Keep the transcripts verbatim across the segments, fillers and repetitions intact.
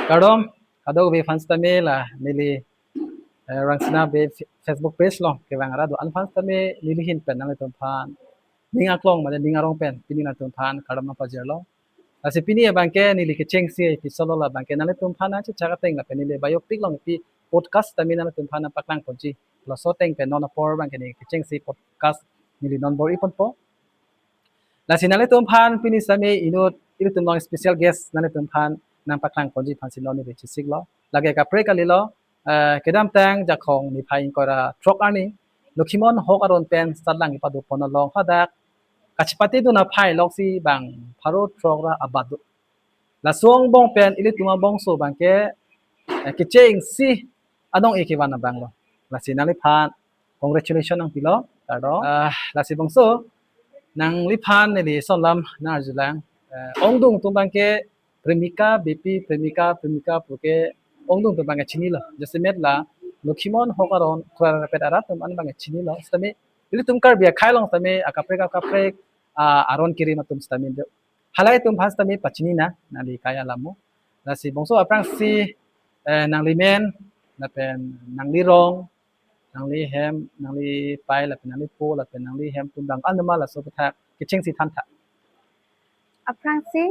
Kardom, kadokave aphan sitame la neli eh, Rangsina Bey F- Facebook page along kevang arat do-an aphan sitame neli ahin pen nanglitum aphan ning aklong mate ning arong pen pini nangtum aphan kardom nangpajirlo. Lasi pini abangke neli kechengsi episode lo, labangke nanglitum aphan nangchechak ateng lapen neli biopic along pi podcast sitame nanglitum aphan nangpaklang ponji. Laso ateng pen non apor abangke neli kechengsi podcast neli non bor-i ponpo. Lasi nanglitum aphan pini sitame inut ilitum along special guest nanglitum aphan nangpaklang ponji aphansi non neli chesiklo. Lake kaprek kalilo, eh, kedamtang Jakhong niphai ingkoi ra throk arni Lokhimon Hok aron pen satlang kepado pon along hadak kachepate dun aphai loksi bang pharo throk ra abat do. Laso angbong pen ilitum abangso abangke, eh, kechengsi anong-e kevan abanglo. Lasi nangliphan congratulations nangpilo, kardom. Ah, lasi bangso nangliphan neli sonlam nang-arjulang. Eh, ongdung atum abangke Premika Beypi, Premika, Premika puke ongdung atum abangke chinilo. Jasemet la Lokhimon Hok aron khura rapet arat atum an abangke chinilo. Sitame ilitum Karbi akhei along sitame akaprek akaprek, ah, aron kerim atum sitame do. Halai atum aphan sitame pachini nang, nangli kai alam mo. Lasi bangso aphrangsi, eh, nanglimen, lapen nanglirong, nanglihem, nanglipei, lapen nanglipo, lapen nanglihem atum abang anama laso aphuthak kechengsi thantha. Aphrangsi,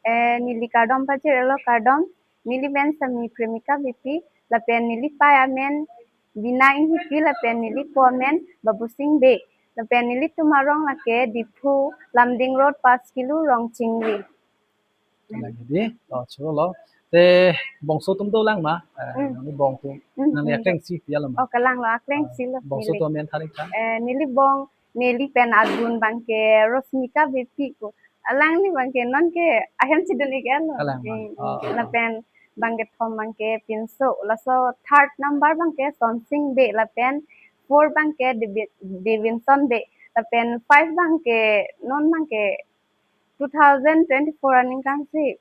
eh, neli kardom pajirlo, kardom. Neli men sitame Premika Beypi, lapen nelipei amen Bina Inghipi, lapen nelipo amen Babusing Bey, lapen nelitum arong lake Diphu, Lumding Road, Pas Kilo, Rongchingri. Lake di, oh, chorolo. Te bangso atum dolang ma, eh, Mm. nangli bang atum, Mm, nangli mm. aklengsi pi alam ma. Oh, kalanglo, aklengsi lo. Bangso neli atum amen tharik tha? Eh, neli bang, neli pen adun abangke Rosmika Beypi ko. Alangli abangke nonke ahem chidun ik-etlo. Kalang ma. Hmm, Oh, hmm. oh. Lapen abangke thom abangke pinso. Laso third number abangke Sonsing Bey, lapen four abangke Devi- Devinson Bey, lapen five abangke non abangke two thousand twenty-four aningkan si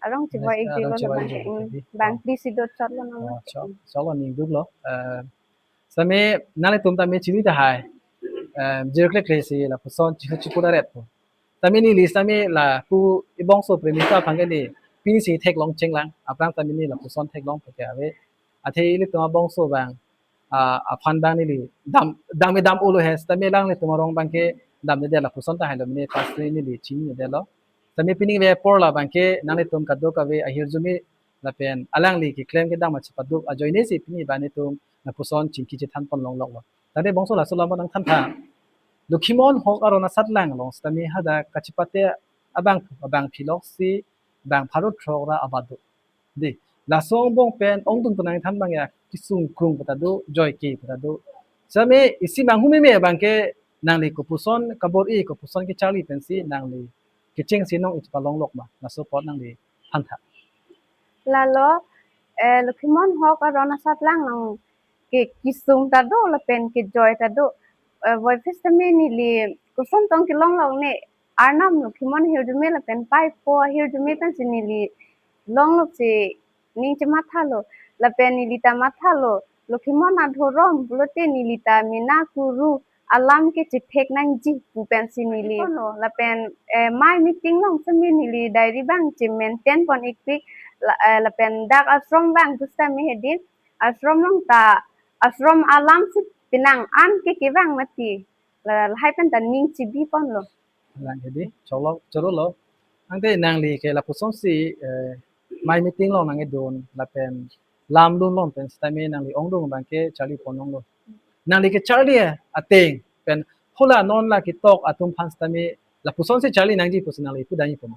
arong chiboi Yes, ik arong dilo chiboi labangke. ik Hmm, dilo. bang Oh. please do chotlo nama. Oh, chok, choklo ningduklo. Eh, sitame nanglitum tame chini tahai. Eh, jirkle kle si lapuson chihu chipu daret po. Sitame neli sitame lapu ibangso Premika aphan ke neli pinisi theklong chenglang. Aphrang sitame neli lapuson theklong puke ave. Athe ilitum abangso abang, ah, aphan abang neli dam, dam dam ulo he, sitame alanglitum arong abangke damde det lapuson tahai lo mene pas neli chinine detlo. Sitame pini ave apor labangke nanglitum kadokave ahirjume lapen alangli keklem kedam achipaduk ajoine si pini abang nelitum lapuson chingki chethan pon longloklo. Tade bangso laso alam nangthantha. Lokhimon Hok aron asatlang along sitame hadak kachepate abang abang philok si bang pharo throk ra abat do. Di, laso angbong pen ongdung pen nangthan abang ya kisung krung peta do, joike peta do. Sitame isi manghumeme abangke nangli kopuson kabor-i, kopuson kecharli pensi nangli kechengsi nong-e chepalonglok ma, laso apot nangli thantha. Lalo, eh, Lokhimon Hok aron asatlang along ke kisung ta do lapen kejoi ta do. Eh, voiphit sitame neli koson tong kelonglok ne, arnam Lokhimon ahirjume lapen pei po ahirjume pensi neli longlok si ning chemathalo, lapen neli ta mathalo, Lokhimon adhorom pulote neli ta mena kuru alam ke chethek nangji pu pensi neli kono, lapen, eh, mai meeting along sitame neli diary abang che maintain pon ikpik, la- eh, lapen dak ashram abang pusitame hedi, ashram along ta ashram alam si penang an ke kevang mati, la- lahai pen ta ning chebi ponlo. Lang hedi, choklo, chorolo. Tangte nangli ke lapuson si, eh, mai meeting along nangkedun lapen lam lun along pen sitame nangli ongdung abangke charli pon longlo. Nangli kecharli ateng pen hala non la ketok atum aphan sitame lapuson si charli nangji pusi nangli pudamji pu ma?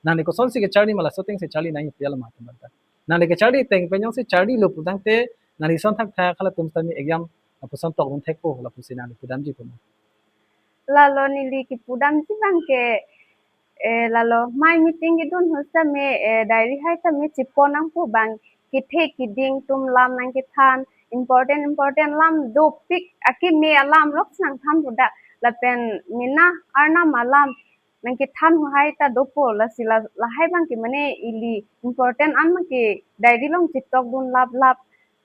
Nangli kosonsi kecharli ma, laso ateng si charli nangji pu alam ma atum abang ta? Nangli kecharli ateng pen jongsi charlilo pu tangte nangli ason thakthak halatum sitame exam lapuson tokdun thekpo lapusi nangli pudamji pu ma? Lalo neli kepudamji abangke, eh, lalo mai meeting kedun ahut sitame, eh, diary hai tame chepon nangpo abang, kethe keding atum alam nangkethan, important important alam dopik akeme alam lok si nangthan pu dak, lapen mena arnam alam nangkethan ahai ta dopo, lasi la- lahai abangke mane ili important an abangke diary along chetokdun laplap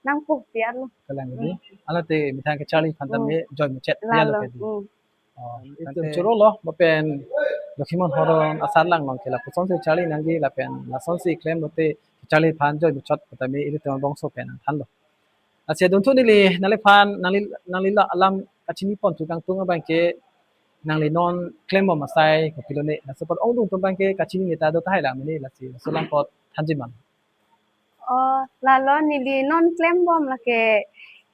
nangpo pi arlo. Kalang hedi. Hmm. Alate methang kecharli aphan Hmm. tame joi muchet pi arlo Lalo. hedi. Hmm. Oh, Itum tangte chorolo, ma pen Lokhimon Teron asatlang along ke lapuson si charli nangji lapen lason si klem lote charli aphan joy muchot pu tame ilitum bangso pen nangthanlo. Lasi adunthu neli nangliphan nangli nangli la alam kachini pon thu kangtung abang ke nangli non klembom asai kopilone laso apot ongdung atum abang ke kachini neta do tahai lang mene lasi laso alam apot thanji ma? Oh, lalo neli non klembom lake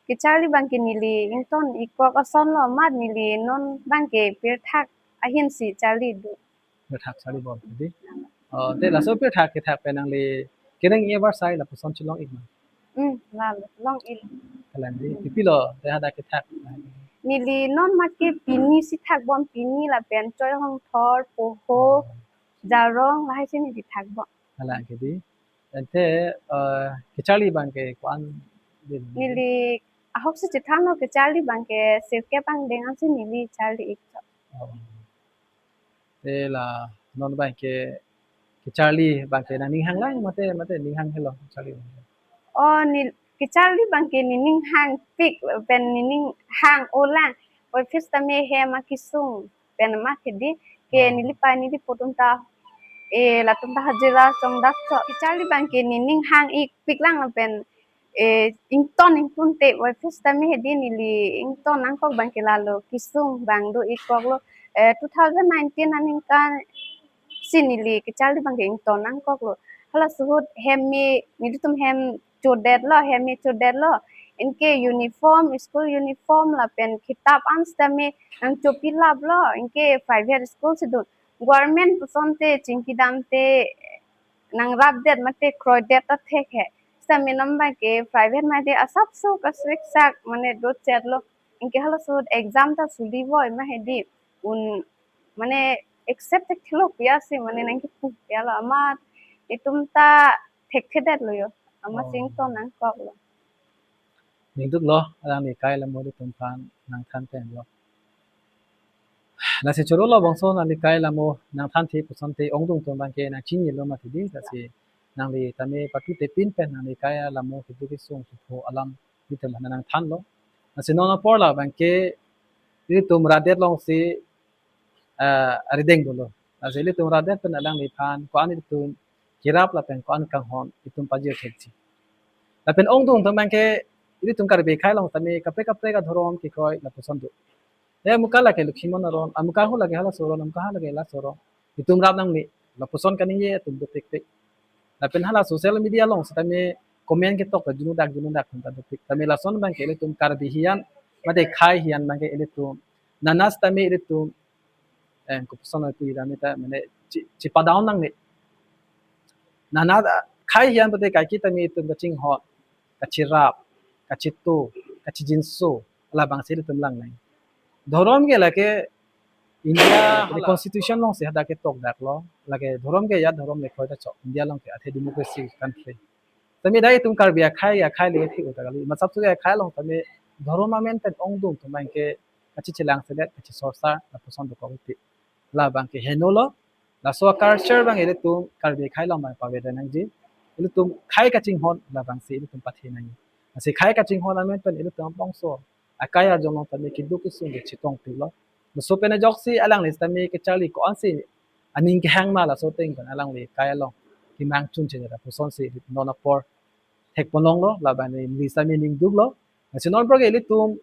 kecharli abang ke neli ington-ikkok asonlo amat neli non abang ke pirthak ahin si charli do. Pirthak charlibom di. Oh, te laso pirthak kethak pen nangli kereng-e varsai lapuson chelong-ik ma? Hmm, lalo, long-ik. Kalang di. Kopilo te hadak kethak? Neli non amat ke pini si thakbom, pini lapen Choihongthor, Poho, Jarong, lahai si neli thakbom. Kalang ke di. Ante, eh, kecharli abang ke ko-an dei? Neli ahok si chethanlo kecharli abang ke sirkep angdeng ansi neli charli-ik chot. Oh. Te la non abang ke kecharli abang ke nangning hanglang mate mate ning hang helo charli abang ke? Oh, ne kecharli abang ke nening hangpik pen nening hang-olang. Office tame hem akesung pen amat ke di ke Oh. neli pa neli po atum ta, eh, latum ta hajira chongdak chot. Kecharli abang ke nening hang-ikpik lang lapen, eh, ington ingtun te office tame hedi neli ington nangkok abang ke lalo kesung abang do-ikkoklo. Eh, two thousand nineteen aningkan si neli kecharli abang ke ington nangkoklo. Halaso ahut hem me nelitum hem chodetlo, hem me chodetlo. Anke uniform, school uniform lapen kitap an sitame nangchopilaplo. Anke private school si do. Government puson te chingki dam te nangrapdet mate kroidet ta thek he. Sitame non abang ke private mate asapso kasriksak mane dochetlo. Anke halaso ahut exam ta suli voi ma hedi. Un mane accept thekthelo pu-a si mane nangkipu pu-a lo amat itum ta thekthedetlo jo. Amat Oh. si ington nangkoklo. Ningduklo, alangli kai lamo ilitum aphan nangthan pen lo. Lasi chorolo bangso nangli kai lamo nangthan the puson te ongdung atum abang ke nangchinilo mati di, lasi nangli tame patute pin pen nangli kai lamo keduk kesung chupho alam ilitum aphan nangthanlo. Lasi non apor la abang ke ilitum radet along si, ah, arideng dolo. Lasi ilitum radet pen alangliphan ko-an ilitum kerap lapen ko-an kanghon itum pajir thekji. Lapen ongdung atum abang ke ilitum Karbi akhei along tame kaprek kaprek adhorom kekroi lapuson do. Ya amuka lake Lokhimon aron, amuka hu lake halaso aron, amuka ha lake laso aron. Itum rap nangne, lapuson kaningje atum dopikpik. Lapen hala social media along sitame comment ketok ta junudak junudak atum ta dopik. Tame lason abang ke ilitum Karbi hiyan, mate akhei hiyan abang ke ilitum. Nana sitame ilitum, eh, kopuson pu ira mita, mane chi, chipadown nangne. Nana da, akhei hiyan pute kaike tame itum kachinghon, kachirap, kachitu, kachijinso, labang si ilitum lang nang. Dhorom ke lake India constitution along si hadak ketok daklo, lake dhorom ke ya dhorom le khoi ta chok, India along ke athe democracy country. Tame dai itum Karbi akhei, akhei le thi uta kali. Masap suge akhei along tame dhorom amen pen ongdung atum abang ke kachichelang sedet, kachisorsar, lapuson dokok iti. Labang ke henolo, laso culture abang ilitum Karbi akhei along abang paveda nangji. Ilitum akhei kachinghon labang si ilitum pathe nangji. Lasi akhei kachinghon amen pen ilitum bangso akai arjong along tame keduk kesung ke chetongpiklo. Laso pen ajoksi alangli sitame kecharli ko-an si aning kehang ma laso ateng pen alangli kai along kemang chunche lapuson si non apor thekponlonglo, labang neli sitame ningduklo. Lasi non apor ke ilitum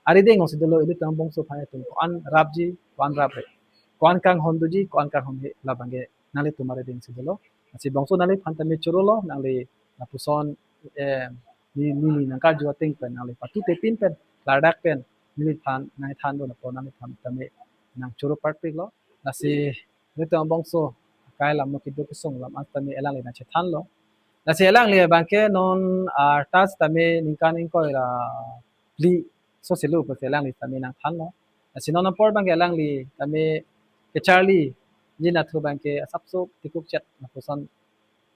arideng along si dolo, ilitum bangso aphan itum ko-an rapji, ko-an rapre, ko-an kanghon doji, ko-an kanghon he, labang ke nanglitum arideng si dolo. Lasi bangso nangliphan tame chorolo, nangli lapuson, eh, ne, ne, ne nangkarju ateng pen, nangli patute pin pen, klardak pen, neliphan nangthan do lapu nangliphan tame nangchoro parpiklo. Lasi ilitum bangso akai lamo keduk kesung alam an tame alangli nangchethanlo. Lasi alangli abang ke non arta sitame ningkan ingkoi ra phli so silo pusi alangli sitame nangthanlo. Lasi non apor abang ke alangli tame kecharliji nathu abang ke asapso tikuk chet lapuson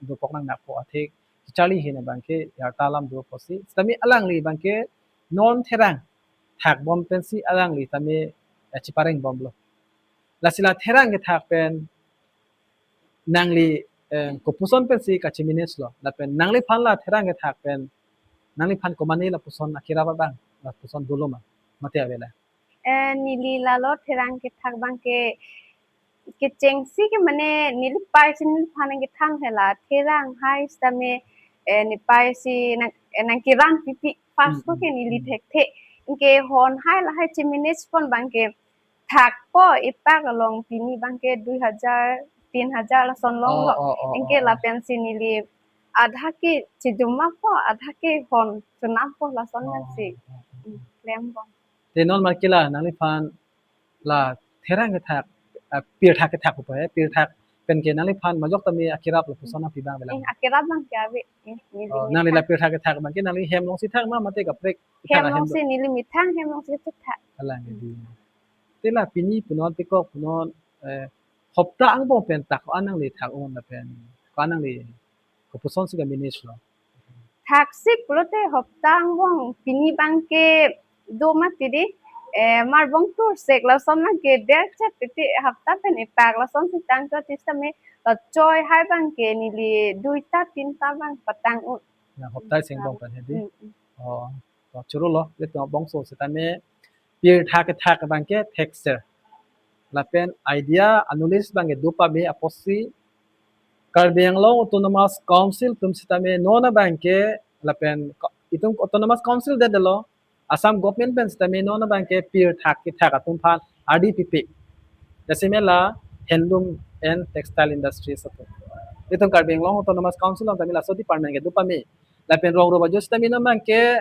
dokok nang nakpo athe kecharli ahin abang ke arta alam do pusi. Sitame alangli abang ke non therang thakbom pensi alangli tame, eh, chiparengbomlo. Lasi la therang kethak pen nangli, eh, kopuson pensi kachimanagelo. Lapen nangliphan la therang kethak pen nangliphan komane lapuson akirap abang, lapuson dolo ma, mate avelo? Eh, neli lalo therang kethak abang ke Kechengsi ke mane neli pei si neliphan nangkethan hela therang hai sitame, eh, ne pei si nang, eh, nangkerang pipi first Hmm, ko ke hmm, neli hmm. thekthe. Anke hon hai lahai chi-manage pon abangke thakpo, ipak along pini abangke dui hajar, tin hajar lason Oh, longlo. oh, oh, Anke oh, oh. lapensi neli adha ke chijummapo, adha ke hon chunampo lason Oh, ansi. oh, oh, Hmm, oh. klem bom. Te non markila nangliphan la therang kethak, ah, pirthak kethak po he, pirthak pen ke nangliphan majok tame akerap lapuson api abang velang. Eh, akerap abangke ave. Eh, neli Oh, nangli la methang. pirthak kethak abangke nangli hem alongsi thak ma mate kaprek kethak Hem ahem alongsi do. Neli methang hem alongsi thak. Alang Hmm. di. Te la pini punon pekok punon, eh, hopta angbong pen thak ko-an nangli thak un lapen ko-an nangli kopuson si ka-manage lo. Thaksi pulote hopta angbong pini abangke do mati di, eh, marbong tursek lason abangke derchet titi hopta pen ipak lason si tang to tista me la choi hai abangke neli duita tinta abang patang un. Na hopta si angbong pen he di. Hmm, hmm. Oh, to choro lo, le to bongso sitame pirthak kethak abangke thekser. Lapen idea, knowledge abangke do pame apotsi Karbi Anglong Autonomous Council atum sitame non abangke lapen ko-, itum Autonomous Council det detlo, Assam government pen sitame non abangke pirthak kethak atum aphan ardi pipe. Jase me la handloom and textile industries atum. Itum Karbi Anglong Autonomous Council along tame laso department ke do pame. Lapen rong roba jo sitame non abangke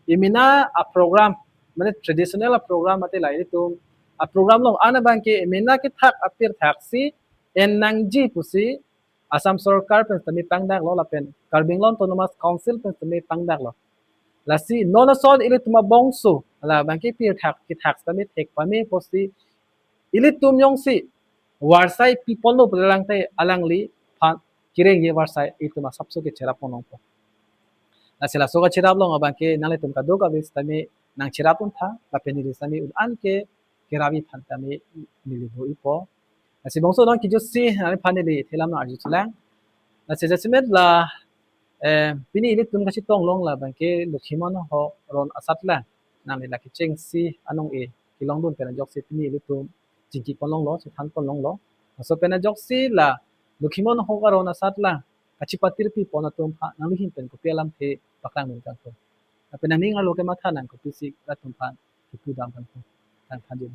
emena a-program, mane traditional a-program mate la ilitum a-program along an abangke emena kethak apirthak si en nangji pusi Assam Sorkar pen sitame pangdaklo lapen Karbi Anglong Autonomous Council pen sitame pangdaklo. Lasi non ason ilitum abongso la abangke pirthak kethak sitame thek pame apotsi ilitum jongsi varsai pi ponlo pulang te alangliphan kerengji varsai itum asapso ke cherap pon longpo. Lasi laso kacherap along abangke nanglitum kadokave sitame nangcherap un tha, lapen neli sitame un-an ke kerapji aphan tame neli do ipo. Lasi bongso non kijutsi nangliphan neli thelam nang-arju chelang. Lasi jasemet la, eh, pini ilitum kachetong long la abangke Lokhimon Hok aron asatlang nangli la kechengsi anong-e kelongdun pen ajoksi pini ilitum chingki pon longlo, chethan pon longlo. Laso pen ajoksi la Lokhimon Hok aron asatlang kachepatirpi pon atum aphan nangli ahin pen kopi alamthe paklang dun kangtung? Lapen nangning arlo kematha nang kopisi latum aphan kipu dam kangtung? Tang thanji.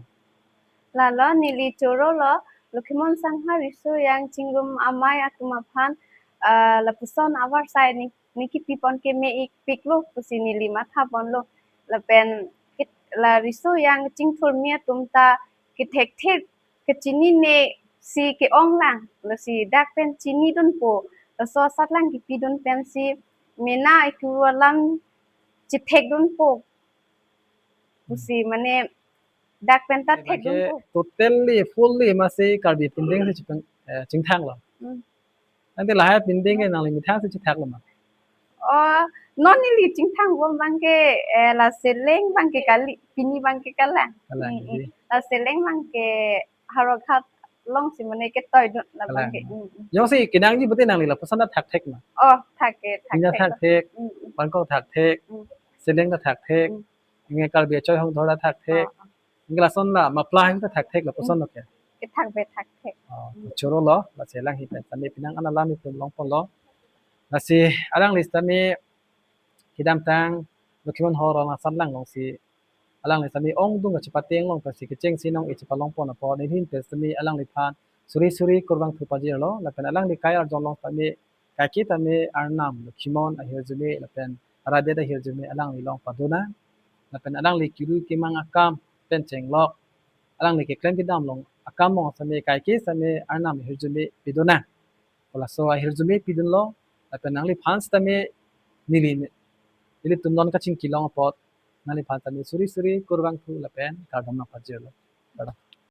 Lalo neli choro lo, Lokhimon Sangha Riso Yang Chingrum Amei atum aphan, ah, lapuson avarsai ne, ne kipi pon ke me-ik piklo pusi neli matha ponlo. Lapen kit-, la riso yang chingthurmi atum ta kethekthek kachinine si ke-ong lang, lasi dak pen chinidunpo, laso asatlang kipidun pensi mena ikuru alam chethekdunpo pusi mane dak pen ta Lake thekdunpo. Totally, fully masi Karbi pindeng si chipeng, eh, chingthanglo. Hmm. Ante lahai pindeng ke nangli methang si chithaklo ma? Oh, non neli chingthang bom abangke, eh, la Seleng abangke kali, pini abangke kalang. Kalang, Hmm, hmm. jadi. La Seleng abangke Howraghat alongsi mane ketoidun la Kalang. abangke. Hmm, hmm. Jongsi kenangji pute nangli lapuson ta thakthek ma? Oh, thakthek, Pini thakthek. thakthek, Hmm, hmm. Bangkok thakthek, Hmm. Seleng ta thakthek, Hmm. Inge Karbi Achoi Hongthor ta thakthek. Ah, ah. Inge lason la Mapla ta thakthek lapuson Hmm. lo ke. Kethakbe thakthek. Oh, Hmm. choro lo, lasi alang ahin pen sitame penang an alam itum long ponlo. Lasi alangli sitame kedamtang Lokhimon Hok aron asatlang alongsi alangli sitame ongdung kachepateng long pensi kechengsi anong-e chepalong pon apot neli ahin pen sitame alangliphan suri suri kurvangthu pajirlo, lapen alangli kai arjong along sitame kaike tame Arnam Lokhimon ahirjume lapen Radhet ahirjume alangli along padonang. Lapen alangli kiri kimang akam pen chenglok, alangli keklem kedam along akam along sitame kaike sitame Arnam ahirjume pidonang. Halaso ahirjume pidunlo, lapen nangliphan sitame neli, nelitum non kachingki long apot nangliphan sitame suri suri kurvangthu lapen kardom nangpajirlo. Kardom.